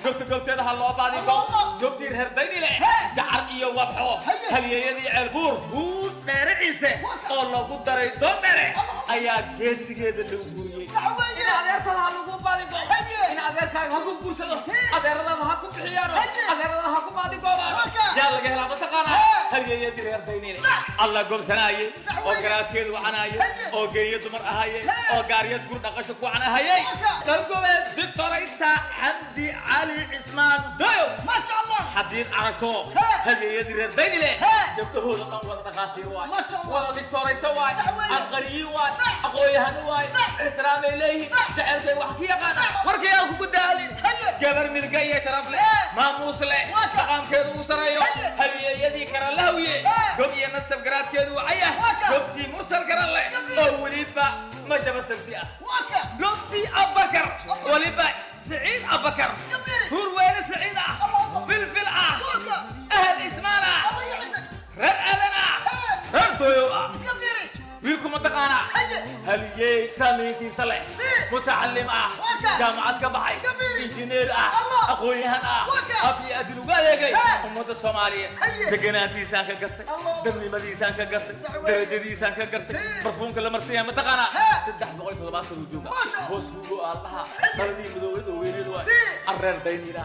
Goobta goobteeda ha loo baadigo. Goobtii reer Daynile, Jacar iyo Wabxo, halyeeyadii Ceelbuur, Guud Dheere Ciise oo lagu daray Doondhere ayaa geesigeeda lagu guriyey. In adeertada ha lagu baadigo, in adeerkaaga ha ku guursado, adeeradaada ha ku bixiyaano, adeeradaada ha ku baadigoobaano. Yaa laga helaa mataqaanaa? Halyeeyadii reer Daynile. Alla goobsanaaye oo garaadkeedu wacanaaye oo geeyo dumar ahaye oo gaariyad gur dhaqasho ku wacan ahayey, dalgobeed Doctoraysa Xamdi Cali Cismaan Doyo. Maasha Allah. Haddiid aragto halyeeyadii reer Daynile, gabdhahooda dhan wada dhaqaatiir waay, Maasha Allah. wada doctoraysa waay, Sax weeye. aqariyiin waay, aqoon-yahano waay, ixtiraamay leeyihiin, jecelkay wax ka yaqaana. Warkii aan kugu daalin, gabar milga iyo sharaf leh, maamuus leh, maqaamkeedu uu sareeyo, halyeeyadii Karalahwiye, gob iyo nasab garaadkeedu wacayah, goobtii Mursal Karan leh oo weliba majaba sabti ah, goobtii Abakar, weliba Siciid Abakar, Tuurweyne Siciid ah, Filfil ah, Ahal Ismaan ah, reer Aadan ah, reer Dooyow ah. Wiilku mataqaanaa? Halyeey saamayntiisa leh, mutacalim ah, jaamacad ka baxay, injineer ah, aqoon-yahan ah, af iyo adin ugu adeegay ummadda Soomaaliyeed. Deganaantiisaan ka gartay, dadnimadiisaan ka gartay, darajadiisaan ka gartay. Barfuunka la marsiyaa mataqaanaa? 370 uu jooga booskuugo aalbaha maladii madoobad oo weyneed waay. Ar reer Dayniila,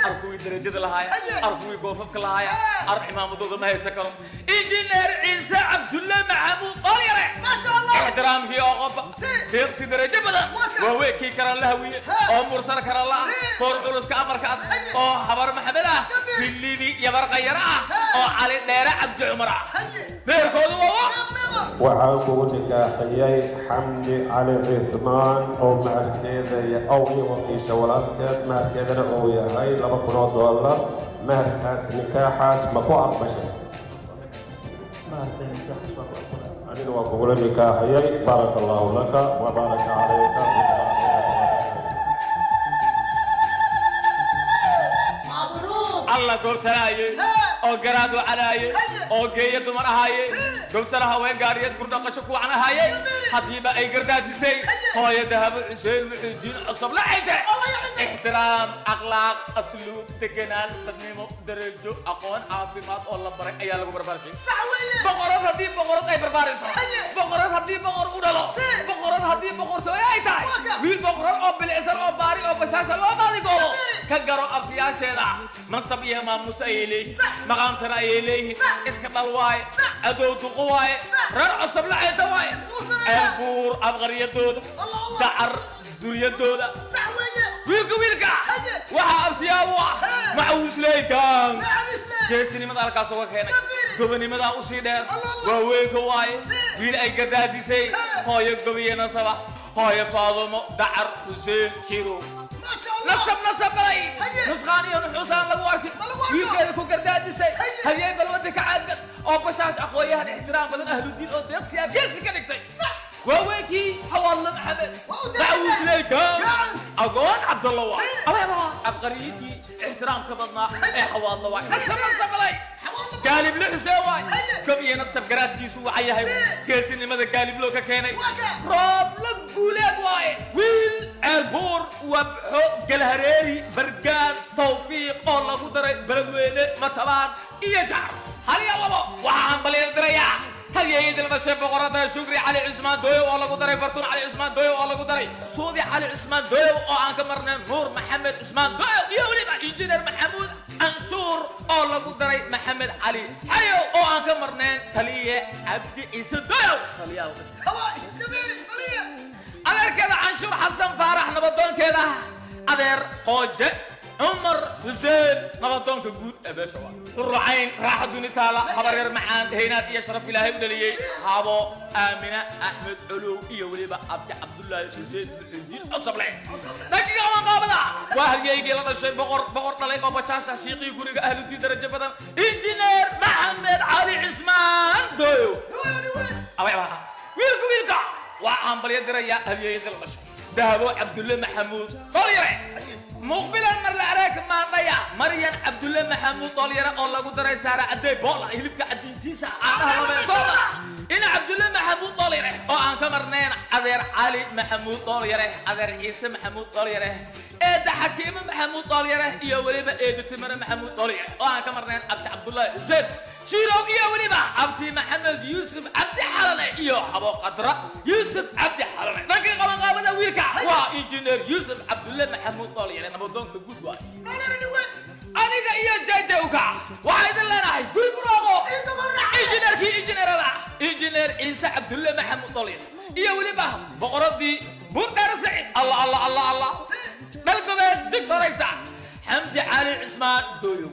ar kuwii darajada lahaaya, ar kuwii goofafka lahaaya, ar cimaamadooda ma haysan karo. Injineer Ciise Cabdulle Maxamuud Doolyare, ixtiraamkii oo qofa, deeqsi darajo badan, waaweykii Karan la hawiye oo Mursal Karan la ah, foor culuska amarka ad oo Habar Maxamed ah, Bilibi Yabar Qayare ah oo Cali Dheere Cabdi Cumar ah. Meherkoodu waa Waxaa kugu nikaaxiyey Xamdi Cali Cismaan oo maharkeeda ow iyo wakiisha walaalkeed, maharkeedana uu yahay $2,000. Maharkaas nikaaxaas ma ku aqbashay? Anina waa kugula nikaaxiyey. Baaraka allahu laka wa baaraka calayka. Alla goobsanaayey oo garaad wacanaayey oo geeyo dumar ahaayey, goobsana haween gaariyad gurdhaqasho ku wacan ahaayey, haddiiba ay gardaadisay hooyo Dahabo Xuseen Muxuudiin Cusub la cayte, ixtiraam, akhlaaq, asluub, deganaan, dadnimo, darajo, aqoon caafimaad oo la baray ayaa lagu barbaarshay. Boqorad haddii boqorad ay barbaariso, boqorad haddii boqor u dhalo, boqorad haddii boqortooyo ay tahay, wiil boqorad oo bilicsan oo baari oo bashaasha loo baadigoobo ka garo abtiyaasheeda. Mansab iyo maamuus ayay leeyihin, maqaam sare ayay leeyihiin, iska dhal waaye, adow duqu waaye, reer Cusub la ceyta waaye, Ceelbuur abqaryadooda, Dacar duryadooda. Wiilka wiilka waxaa abtiyaal u ah Macawisley gang. Geesinimada halkaas uga keenay, gobonimadaa usii dheer, waaweynka waaye. Wiil ay gadaadisay hooyo gobiye nasaba, hooyo Faadumo Dacar Xuseen Shirow, nasab nasab dhalay, nusqaan iyo nuxuusaan lagu arkin, wiilkeeda ku gardaadisay hadyay balwada ka caadgan oo bashaas, aqoon-yahan, ixtiraam badan, ahludiin oo deeqsiyaa geesi ka dhigtay. Waaweynkii Xawaadle Maxamed, Macawisley gang, agoon Cabdalla waay, abeeba abqariyiintii ixtiraamka badnaa ee Xawaadle waay, nasab nasab dhalay, Gaalible Xuseen waay, gob iyo nasab garaadkiisu waxa yahay, geesinimada Gaalibloo ka keenay, Roobla Guuleed waaye. Wiil Ceelbuur, Wabxo, Galhareeri, Bargaan, Tawfiiq oo lagu daray Beledweyne, Matabaan iyo Jacar. Hal iyo labo waxaan baliir dirayaa halyeeyadii la dhashay boqorada Shukri Cali Cusmaan Dooyow oo lagu daray Fartuun Cali Cusmaan Dooyow oo lagu daray Suudi Cali Cusmaan Dooyow oo aan ka marnayn Nuur Maxamed Cusmaan Dooyow iyo weliba Injineer Maxamuud Canshuur oo lagu daray Maxamed Cali Xayow oo aan ka marnayn Taliye Cabdi Ciise Dooyow, taliyaha la dhashay. Adeerkeeda Canshuur Xasan Faarax, nabadoonkeeda adeer Qooje Cumar Xuseen, nabadoonka guud ee beesha waa Qurracayn, raaxa duni taala, habaryar macaan, haynaad iyo sharaf Ilaahay u dhaliyey, habo Aamina Axmed Colow iyo weliba abti Cabdullaahi Xuseen Muxuudiin Cosoble. Dhankii qabanqaabada waa halyeygii la dhashay boqor boqor dhalay oo bashaasha, shiiqii guriga, ahludiin darajo badan, Injineer Maxamed Cali Cismaan Dooyow. Wiilku wiilka waa hambalyo diraya halyeeyadii la dhashay Dahabo Cabdulle Maxamuud Doolyare, muqbilan marle areeg maandhaya, Maryan Cabdulle Maxamuud Doolyare oo lagu daray Saara Cadey Boola, hilibka cadiintiisa caanaha labeentooda, ina Cabdulle Maxamuud Doolyare oo aan ka marnayn adeer Cali Maxamuud Doolyare, adeer Ciise Maxamuud Doolyare. Eedda Xakiimo Maxamuud Doolyare iyo weliba Eedda Timare Maxamuud Doolyare, oo aan ka marnayn Cabdi Cabdullaahi Xuseen Shirow iyo weliba Cabdi Maxamed Yuusuf Cabdi Xalane iyo Xabo Qadra Yuusuf Cabdi Xalane. Dhanka qabanqaabada wiilka waa Injineer Yuusuf Cabdulle Maxamuud Doolyare, nabadoonka guud waay. Aniga iyo Jayde Ukac waxaa idin leenahay guri buraaqo, injineerkii injineerada, Injineer Ciise Cabdulle Maxamuud Doolyare iyo weliba boqoradii Buurdheer Saciid, Allah Allah Allah Allah, dhalgobeed Digtoraysa Xamdi Cali Cismaan Dooyow.